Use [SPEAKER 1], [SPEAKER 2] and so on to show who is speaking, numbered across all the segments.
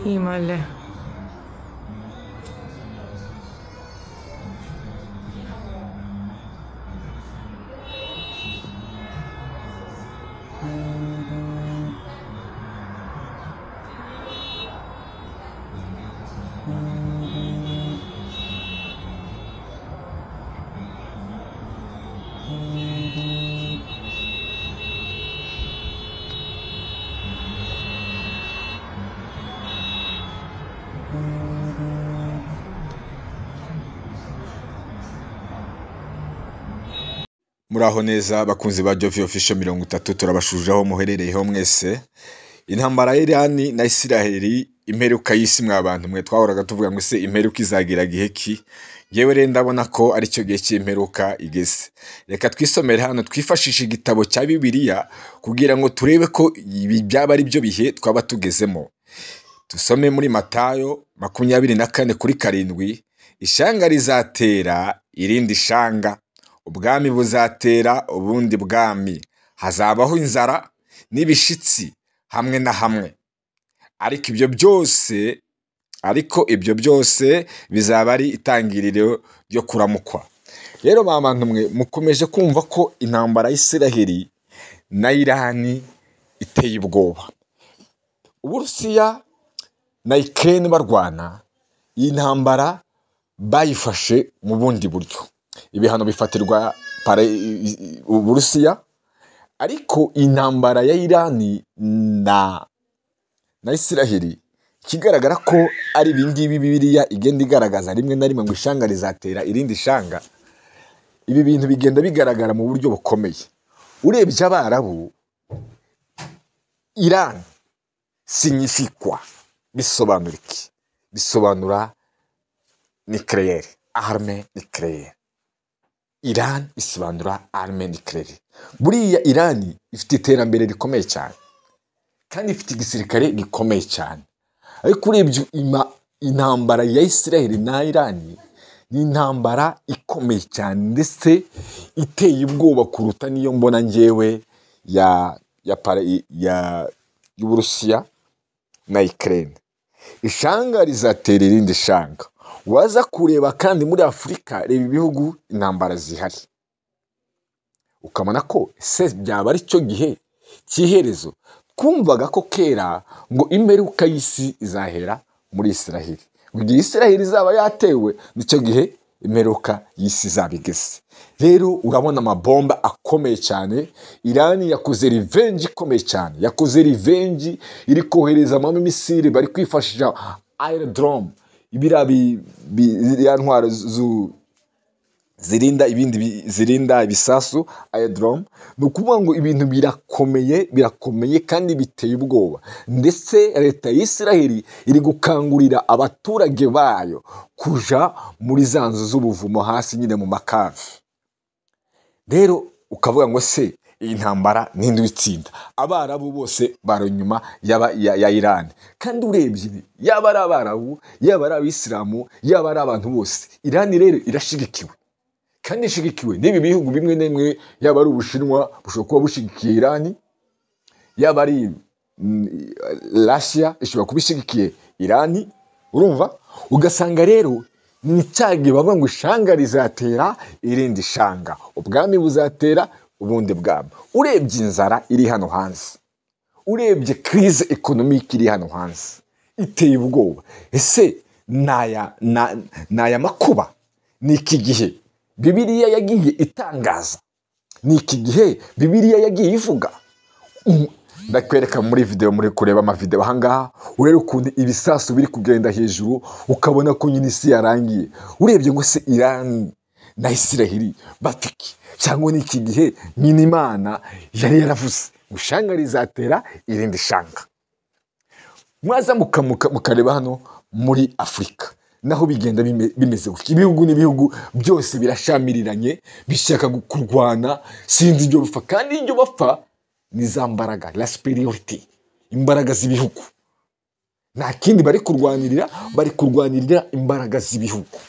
[SPEAKER 1] Imale.
[SPEAKER 2] Muraho neza bakunzi ba Jovi Official 30, turabashujaho muherereyeho mwese. Intambara ya Irani na Isiraheli, imperuka y'isi mwa bantu mwe twahoraga tuvuga ngo se imperuka izagira gihe ki? Yewe rero ndabona ko ari cyo gihe cy'imperuka igeze. Reka twisomere hano twifashishe igitabo cya Bibiliya kugira ngo turebe ko ibi byaba ari byo bihe twaba tugezemo. Tusome muri Matayo 24:7, ishanga rizatera irindi shanga, ubwami buzatera ubundi bwami, hazabaho inzara n'ibishitsi hamwe na hamwe. Ariko ibyo byose bizaba ari itangiriro ryo kuramukwa. Rero bantu mwe mukomeje kumva ko intambara y'Isiraheli na Irani iteye ubwoba. Uburusiya na Ukraine barwana, iyi ntambara bayifashe mu bundi buryo. Ibihano bifatirwa Uburusiya, ariko intambara ya Irani na Isiraheli ikigaragara ko ari ibingibi Bibiliya igenda igaragaza rimwe na rimwe ngo ishanga rizatera irindi shanga. Ibi bintu bigenda bigaragara mu buryo bukomeye. Urebye Abarabu, Iran signifique bisobanura iki? Bisobanura nucléaire, arme nucléaire. Iran isobanura arme nucléaire. Buriya Iran ifite iterambere rikomeye cyane kandi ifite igisirikare gikomeye cyane. Ariko urebye intambara ya Isiraheli na Iran ni intambara ikomeye cyane ndetse iteye ubwoba kuruta niyo mbona ngewe ya y'Uburusiya na Ukraine. Ishanga rizatera irindi shanga. Waza kureba kandi muri Afurika, reba ibihugu intambara zihari, ukabona ko se byaba ari cyo gihe cy'iherezo. Twumvaga ko kera ngo imperuka y'isi izahera muri Isiraheli, ngo igihe Isiraheli izaba yatewe nicyo gihe imperuka y'isi izaba igeze. Rero urabona amabomba akomeye cyane. Irani yakoze revenge ikomeye cyane, yakoze revenge iri kohereza amamisiri, bari kwifashisha aerodrome, ibira ya ntwaro zirinda ibindi, zirinda ibisasu, aerodrome. Ni ukuvuga ngo ibintu birakomeye kandi biteye ubwoba. Ndetse leta y'Isiraheli iri gukangurira abaturage bayo kuja muri za nzu z'ubuvumo hasi nyine mu makave. Rero ukavuga ngo se iyi ntambara ninde uyitsinda? Abarabu bose bari inyuma ya Iran. Kandi urebye yaba ari Abarabu, yaba ari Abisilamu, yaba ari abantu bose, Iran rero irashigikiwe. Kandi ishigikiwe n'ibi bihugu bimwe na bimwe, yaba ari Ubushinwa bushobora kuba bushigikiye Iran, yaba ari Russia ishobora kuba ishigikiye Iran. Urumva ugasanga rero ni cyagihe bavuga ngo ishanga rizatera irindi shanga, ubwami buzatera ubundi bwami. Urebye inzara iri hano hanze, urebye crise économique iri hano hanze iteye ubwoba. Ese naya makuba ni iki gihe Bibiliya yagiye itangaza? Ni iki gihe Bibiliya yagiye ivuga? Ndakwereka muri video, muri kureba ama video ahangaha, urebe ukuntu ibisasu biri kugenda hejuru, ukabona ko nyine isi yarangiye. Urebye ngo se Iran na Isiraheli bafiki cyangwa ni iki gihe nyine Imana yari yaravuze ngo ishanga rizatera irindi shanga? Mwaza mukareba hano muri Afurika naho bigenda bimeze gutya. Ibihugu n'ibihugu byose birashamiriranye, bishaka kurwana, sinzi ibyo bapfa. Kandi ibyo bapfa ni za mbaraga, la superiority, imbaraga z'ibihugu. Nta kindi bari kurwanirira, bari kurwanirira imbaraga z'ibihugu.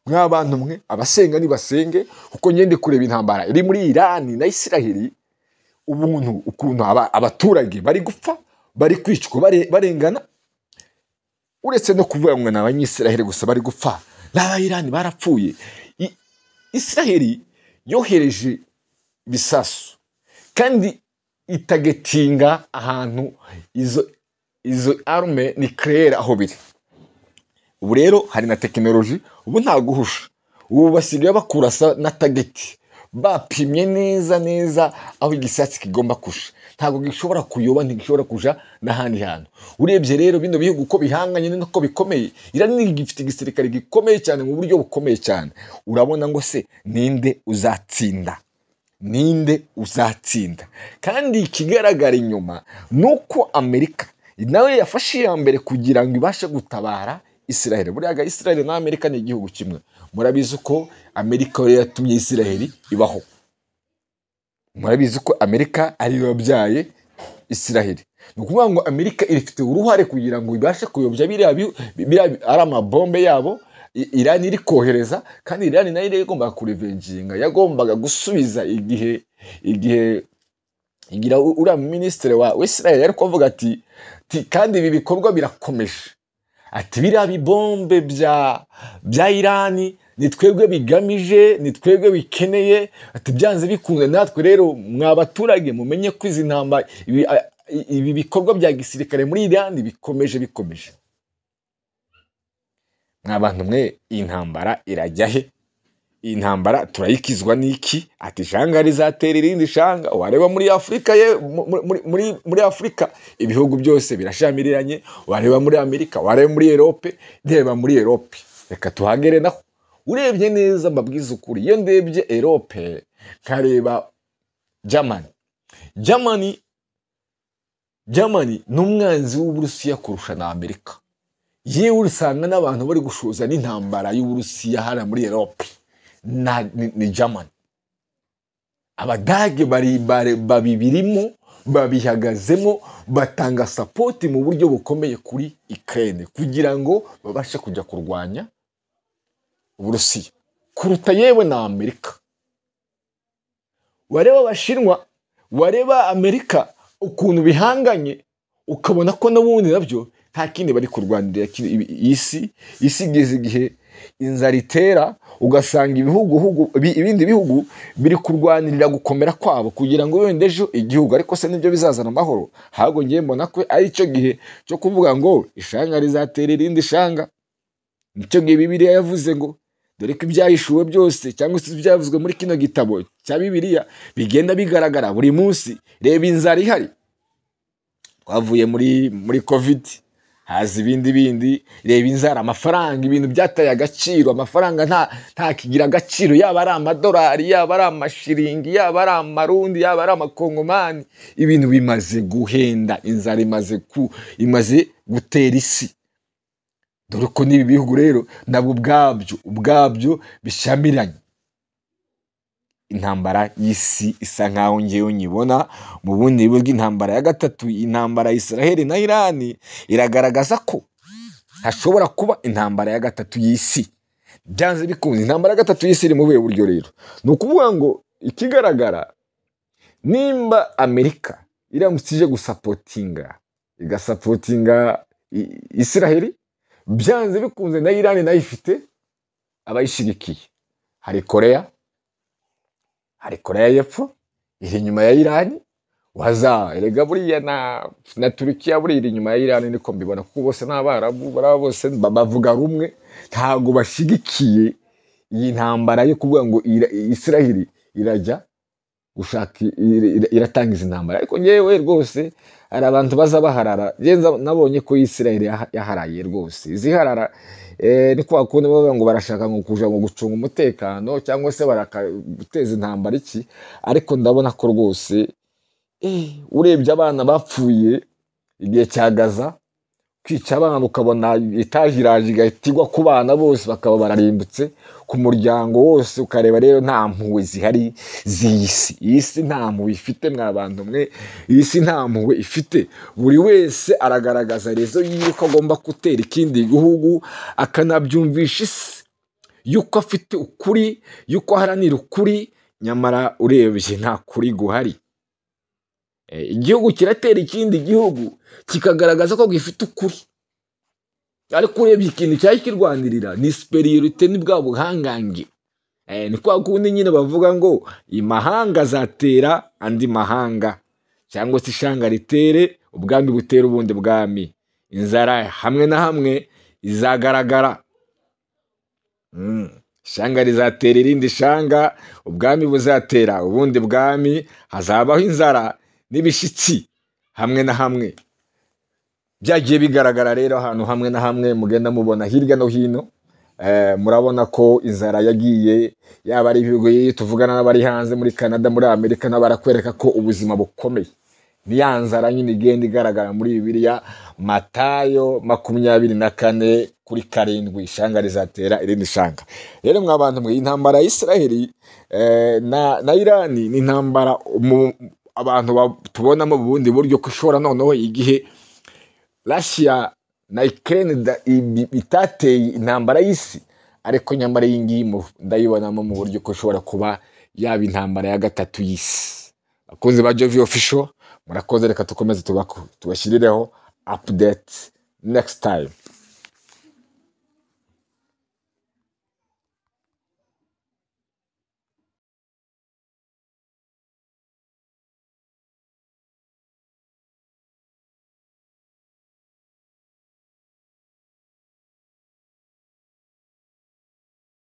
[SPEAKER 2] Mwa bantu mwe, abasenga nibasenge, kuko ngende kureba intambara iri muri Irani na Isiraheli, ubuntu ukuntu abaturage bari gupfa, bari kwicwa, barengana. Uretse no kuvuga ngo ni Abanyisiraheli gusa bari gupfa, n'Abayirani barapfuye. Isiraheli yohereje ibisasu kandi itargetinga ahantu izo armes nucléaires aho biri. Ubu rero hari na tekinoloji, ubu nta guhusha, ubu basigaye bakurasa na target, bapimye neza neza aho igisasi kigomba kusha. Ntabwo gishobora kuyoba, ntigishobora kuja n'ahandi hantu. Urebye rero bino bihugu uko bihanganye n'uko bikomeye, Irani gifite igisirikare gikomeye cyane mu buryo bukomeye cyane. Urabona ngo se ninde uzatsinda? Ninde uzatsinda? Kandi ikigaragara inyuma ni uko Amerika nawe yafashe iya mbere kugira ngo ibashe gutabara Israel. Buriya Israel na Amerika ni igihugu kimwe. Murabizi ko Amerika yo yatumye Israel ibaho. Murabizi ko Amerika ariyo yabyaye Israel. Ni ukuvuga ngo Amerika ifite uruhare kugira ngo ibashe kuyobya biriya ari amabombe yabo Irani iri kohereza. Kandi Irani nayo yagombaga kurevenginga, yagombaga gusubiza igihe igira uriya minisitiri wa Israel yari kuvuga ati kandi ibi bikorwa birakomeje, ati biriya bibombe bya Irani ni twebwe bigamije, ni twebwe bikeneye, ati byanze bikunze natwe rero mwa baturage mumenye ko izi ntambara, ibi bikorwa bya gisirikare muri Irani bikomeje. Mwa bantu mwe, iyi ntambara irajya he? Iyi ntambara turayikizwa n'iki? Ati ishanga rizatera irindi shanga. Wareba muri Afurika ye, muri Afurika ibihugu byose birashamiriranye, wareba muri Amerika, wareba muri Europe, reba muri Europe. Reka tuhagere naho. Urebye neza, mbabwiza ukuri, iyo ndebye Europe nkareba Germany, Germany ni umwanzi w'Uburusiya kurusha na Amerika. Yewe usanga n'abantu bari gushoza n'intambara y'Uburusiya hariya muri Europe ni Germany. Abadage bari babibirimo, babihagazemo, batanga support mu buryo bukomeye kuri Ukraine kugira ngo babashe kujya kurwanya Uburusiya kuruta yewe na Amerika. Wareba Abashinwa, wareba Amerika ukuntu bihanganye, ukabona ko n'ubundi nabyo nta kindi bari kurwanirira isi. Isi igeze igihe inzara itera, ugasanga ibindi bihugu biri kurwanirira gukomera kwabo kugira ngo wenda ejo igihugu, ariko se nibyo bizazana amahoro? Ahubwo ngiye mbona ko ari cyo gihe cyo kuvuga ngo ishanga rizatera irindi shanga. Nicyo gihe Bibiliya yavuze ngo dore ko ibyahishuwe byose cyangwa se ibyavuzwe muri kino gitabo cya Bibiliya bigenda bigaragara buri munsi. Reba inzara ihari, twavuye muri Covid, haza ibindi bindi. Reba inzara, amafaranga, ibintu byataye agaciro, amafaranga ntakigira agaciro, yaba ari amadolari, yaba ari amashiringi, yaba ari amarundi, yaba ari amakongomani, ibintu bimaze guhenda, inzara imaze gutera isi. Dore ko n'ibi bihugu rero nabwo ubwabyo bishamiranye. Intambara y'isi isa nkaho ngewe nyibona mu bundi buryo bw'intambara ya gatatu. Intambara ya Israel na Irani iragaragaza ko hashobora kuba intambara ya gatatu y'isi byanze bikunze. Intambara ya gatatu y'isi iri mu buhe buryo rero? Ni ukuvuga ngo ikigaragara, nimba Amerika iramutse ije gusupportinga, igasupportinga Israel, byanze bikunze na Irani nayo ifite abayishigikiye. Hari Korea y'Epfo iri inyuma ya Irani, waza erega buriya na Turukiya buriya iri inyuma ya Irani, niko mbibona, kuko bose n'Abarabu, bariya bose bavuga rumwe. Ntabwo bashigikiye iyi ntambara yo kuvuga ngo Israel irajya gushaka iratangiza intambara. Ariko ngewe rwose hari abantu baza baharara. Njye nabonye ko Israel yaharaye rwose, iziharara ni kwa kundi bavuga ngo barashaka ngo kuja ngo gucunga umutekano cyangwa se guteza intambara iki, ariko ndabona ko rwose urebye abana bapfuye igihe cya Gaza, kwica abana, ukabona etaje iraje igahita igwa ku bana bose, bakaba bararimbutse ku muryango wose, ukareba rero nta mpuhwe zihari z'iyi si. Iyi si nta mpuhwe ifite, mwa bantu mwe, iyi si nta mpuhwe ifite. Buri wese aragaragaza raison y'uko agomba gutera ikindi gihugu, akanabyumvisha isi yuko afite ukuri, yuko aharanira ukuri, nyamara urebye nta kuri guhari. Igihugu kiratera ikindi gihugu kikagaragaza ko gifite ukuri. Ariko urebye ikintu cyari kirwanirira ni supériorité, ni bwa buhangange. Ni kwa kundi nyine bavuga ngo imahanga azatera andi mahanga, cyangwa se ishanga ritere ubwami, butera ubundi bwami. Inzara hamwe na hamwe izagaragara. Ishanga rizatera irindi shanga, ubwami buzatera ubundi bwami, hazabaho inzara n'ibishitsi hamwe na hamwe. Byagiye bigaragara rero ahantu hamwe na hamwe, mugenda mubona hirya no hino. Murabona ko inzara yagiye, yaba ari ibihugu iyo tuvugana n'abari hanze, muri Canada, muri Amerika, nabo barakwereka ko ubuzima bukomeye. Ni ya nzara nyine igenda igaragara muri Bibiliya, Matayo 24:7, ishanga rizatera irindi shanga. Rero mwa bantu mwe, intambara ya Israheli na Irani ni intambara abantu tubonamo bundi buryo ko ishobora noneho, igihe Russia na Ukraine bitateye intambara y'isi, ariko nyamara iyi ngiyi ndayibonamo mu buryo ko ishobora kuba yaba intambara ya gatatu y'isi. Abakunzi ba Jovi Official, murakoze. Reka tukomeze tubashyirireho update next time.